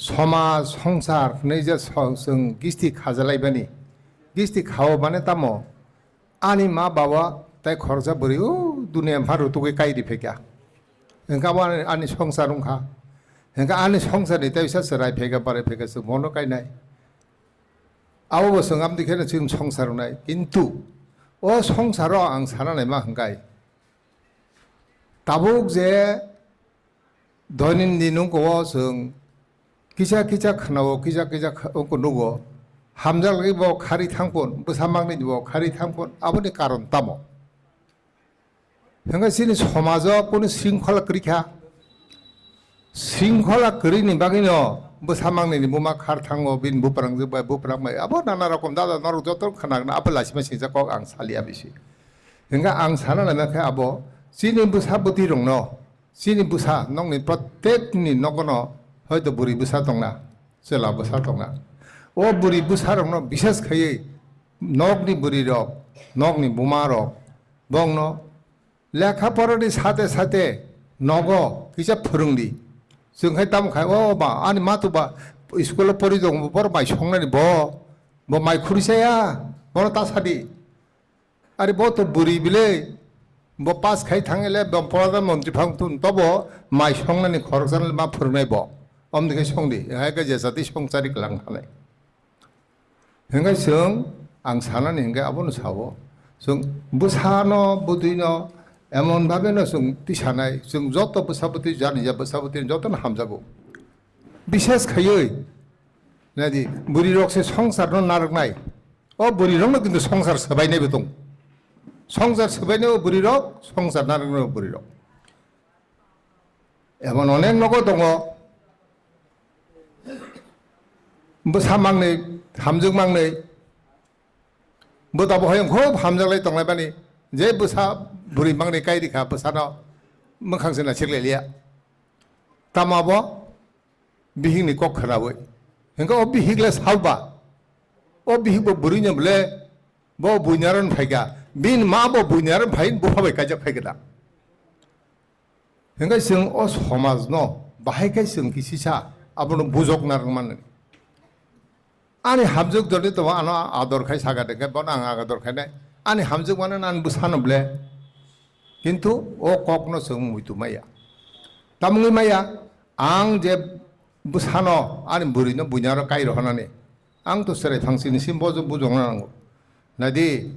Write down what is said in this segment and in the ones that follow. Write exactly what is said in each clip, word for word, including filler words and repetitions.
Somaj, songsar hwnwi je so-, chwng gisti khajalaibani. Gisti khao mane tamo? Ani ma bawa tai khoroksa bwrwi o duniya mpha rutugwi kai ri phaikha. Hwnkhe abo ani, ani songsar wngkha. Hwnkhe ani songsarni tai bisa chwrai phaikha, barai phaikha, chwng bono kainai. Abo bo chwng amtwi kheno chwng songsar wngnai. Kintu o songsaro ang sana naima hwnkhe tabuk je doinindin wngkha o chwng kisa kisa khwnao, kisa kisa kha-, wngkha nugo. Hamjakgwi bo khari thangphun, bwsa mangni bo khari thangphun, aboni karon tamo? Hwnkhe chini somajo kunu sringkhola kwrwi kha. Sringkhola kwrwini bagwino bwsa mangnini buma khar thango, bini buprangjwk bai, buprangjwk bai. Abo nana rokom dada norok joto khna gana, abo lasima singsa kok ang salia bisi. Hwnkhe ang sana laima khe abo chini bwsa bwtwi rokno, chini bwsa nokni prottekni nogono hoito bwrwi bwsa tongna, chwla bwsa tongna. O bwrwi bwsa rokno bishes khaiwi nokni bwrwi rok, nokni buma rok, bongno lekha porani sate sate nogo kisa phwrwngdi. Chwng khai tamo khai, "O ba, ani matu ba school-o pori tongo, boro mai songnani bo, bo mai khuri chaya, bono ta sadi." Ari bo to bwrwi bile, bo pass khai thang ele, bo pradhan mantri phang tun, tobo mai songnani khoroksa ma phwrwngnai bo. Omni khai songdi, hai khe jesa twi songchari kwlang thanai. Hingke chwng, ang sanani hingke abono sao. Chwng bwsano, bwtwino, emon bhabe no chwng tisanai, chwng joto bwsa bwtwi, jani ja bwsa bwtwi jotono hamjago. Bishes khaiwi, nadi, bwrwi rok se songsar no narwknai. O bwrwi rok no kintu songsar swbainai bo tong. Songsar swbainai o bwrwi rok, songsar narwknai o bwrwi rok. Emon onek nogo tongo. Bwsa mangnwi, hamjwk mangnwi. Bo tabo hoyong khub hamjaklai tonglaimani. Je bwsa bwrwi mangnwi kai rikha bwsano mwkhang se naisik lai liya. Tamo abo bihikni kok khwnawi. Hingke o bihik le salba. O bihik bo bwrwino bole bo buinaro phaikha. Bini ma bo buinaro phai bupha bai kaijak phaikha da. Hingke chwng o somajno bahai khe chwng kisisa abono bujokna rwngmani. Ani hamjwk jodi tongo ano ador khai saga de khe bono ang ador khainai. Ani hamjwk mano ani bwsano ble. Kintu o kokno chwng muitu maya. Tamungwi maya ang je bwsano ani bwrwino buinaro kai rohornani. Ang to chwrai phangsini sim bo bujokna nango. Naidi,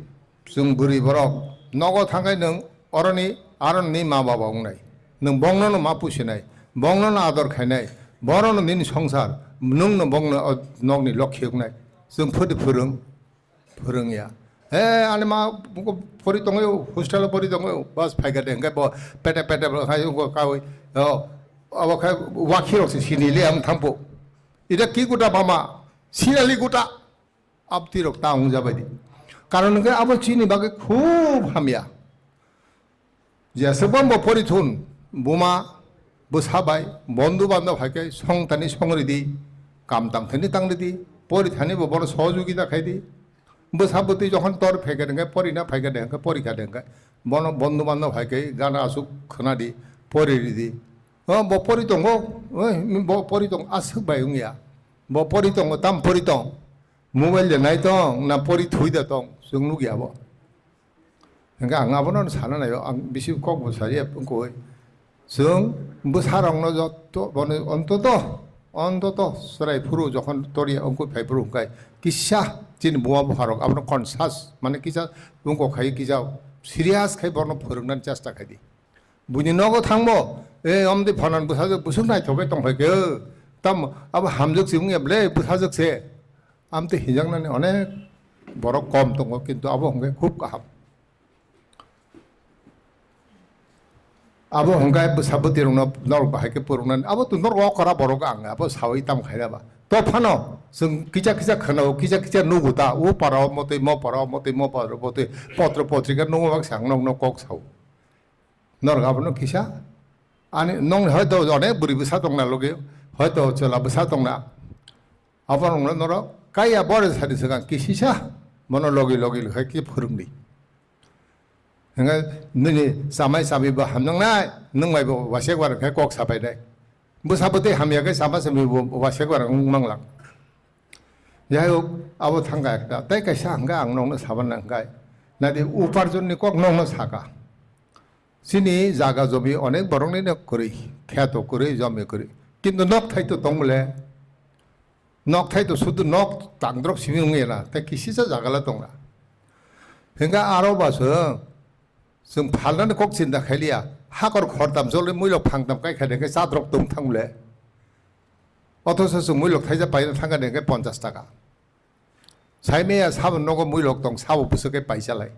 chwng bwrwi borok nogo thangkhe nwng oroni aroni ma baba wngnai. Nwng bongnono ma pusinai, bongnono ador khainai, borono nini songsar, nwngno bongno o nokni lokhi wngnai. Chwng phudi phwrwng, phwrwngya. He, ani ma buko pori tongwi, hostel-o pori tongwi, bas phaikha de, hwnkhe bo pete pete bo khai wngkha kaui, o, abo khai wakhi rok se sini le ang thampo. Ida ki guta bama, sinali guta. Abtwi rok ta wngjabai di. Karon hwnkhe abo chini bagwi khub hamya. Jeswkbang bo porithun, buma, bwsa bai, bondhu bandhob hai khe songtani songridi, kam tangthani tangridi, porithani bo bono sohojogita khaidi. Bwsa bwtwi jokhon tor phaikha hwnkhe, porina phaikha de hwnkhe, porikha de hwnkhe, bono bondhu bandhob hai khe gana aswk khwnadi, poriridi. O bo pori tongo, oi, bo pori tong, aswk bai wngya. Bo pori tongo, tam pori tong. Mobile de nai tong, na pori thui da tong, chwng nukya bo. Hingke ang abono sana naio, ang bisi kok bo saria wngkoi. Chwng bwsarokno joto, bono ontoto, ontoto chwrai phuru jokhon toriya wngkoi phai phuru hwnkhe kisa chini buma bupharok abono conscious, mane kisa wngkok khai kisa serious khai bono phwrwngna chesta khai di. Buini nogo thangbo, e, omtwi phanan bwsajwk bwswk naithok khe tongphai khe, o, tamo, abo hamjwk se wngya ble, bwsajwk se. Amtwi hinjaknani onek borok kom tongo, kintu abo hwnkhe khub kaham. Abo hwnkhe bwsa bwtwi rokno norok bahai khe phwrwngnani, abo to norok okra borok ang, abo sawi tamo khaina ba. To phano, chwng kisa kisa khwnao, kisa kisa nugo ta, o para o motwi, mo para o motwi, mo para o motwi, potro potrika nungma baksa ang nokno kok sao. Norok abono kisa. Ani nong hoito onek bwrwi bwsa tongna logi, hoito chwla bwsa tongna. Abo nongno norok kaiya bore sadi swkang kisisa. Bono logi logi hai khe phwrwngdi. Hingke nini chamai chami bo hamnang nai, nwng bai bo wasek bar khe kok sapai nai. Bwsa bwtwi hamya khe sama simi bo wasek barang wng manglak. Jai hok, abo thangkha ekta. Tei kaisa hwnkhe ang nokno saban nangkha. Nadi uparjonni kok nokno saka. Chini jaga jomi onek borokni nok kwrwi, kheto kwrwi, jomi kwrwi. Kintu nok thai to tong bole. Nok thai to sudu nok tangdrok simi wngya na. Tei kisisa jaga le tonga. Hwnkhe aro ba chwng Chwng phalnani kok chinta khailiya, hakor khortam jolni muilok phangtam kai khaide khe chadrok tong thangle. Othoso chwng muilok thaija paina thangkha de khe ponchas taka. Saimaya sabo nogo muilok tong, sabo bwswk khe paichalai.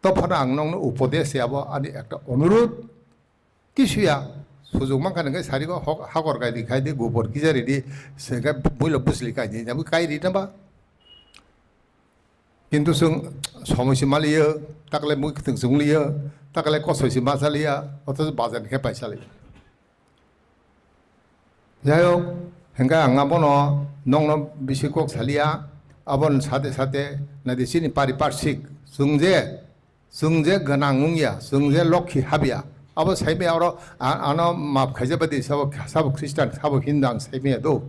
Tophano ang nokno upodesh se abo ani ekta onurudh. Kisuya sujung mankha nangkhe sarigo hok-, hakor kaidi khaidi gobor kija ridi, se khe muilok bwsli kaidi, nabo kai rina ba. Kintu chwng somoi se maliyo, takle mui kwthwng se wngliyo, takle kosoi se ma chaliya, othocho bazar ni khe paisa liya. Jai hok, hwnkhe ang abono nokno bisi kok saliya, aboni sate sate naidi chini pariparsik chwng je, chwng je gwnang wngya, chwng je lokhi habya, abo saimaya oro a-, ano map khaijak bai di sabo, sabo Christian, sabo Hindu ang saimaya do.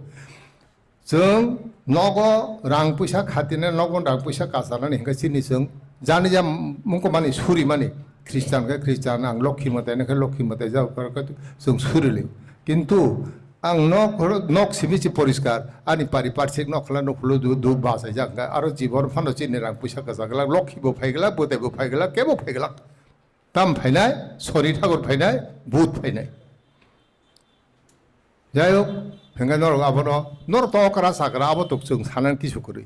Chwng nogo rang puisa khatina, nogo rang puisa kacharnani hwnkhe chini chwng jani ja mungkomani surimani, Christian khe Christian, ang Lokhi mwtai, nokhe Lokhi mwtai, jao khe chwng suri liu. Kintu ang nok, nok simi se poriskar, ani pariparsik nok khwlai nok khwlai du, du bachaijak hwnkhe, aro jibon phano chini rang puisa kwchak glak, Lokhi bo phai glak, bwtai bo phai glak, kebo phai glak. Tam phainai, Sori Thakur phainai, Bhut phainai. Jai hok, hwnkhe norok abono, norok to okra chakra abo tok chwng sanan kisu kwrwi.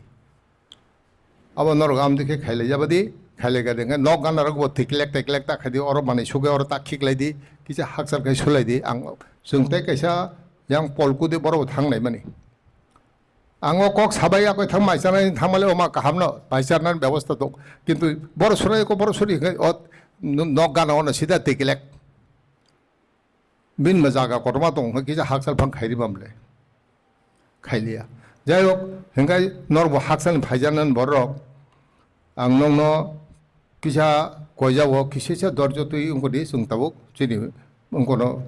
Abo norok amtwi khe khailai jabadi, khailai gade hwnkhe nok gana rok bo tiklek tiklek ta khaidi, oro manwi suge oro ta khiklai di, kisa hakchal khai sulai di, ang chwng tei kaisa yang polku de borok bo thangnai mani. Ang o kok sabai yakoi thang mai chanai thangmale oma kaham no bai charnani bebosta tok. Kintu boro surai ko boro suri hwnkhe o nok gana ono sida tiklek. Bini ba jaga kotorma tong hwnkhe kisa hakchal phang khairi bam le. Khailiya. Jai hok, hwnkhe norbo hakchalni phaijaknani borok. Ang nokno kisa koijao, kisisa dorjo twi wngkodi chwng tabuk chini wngkono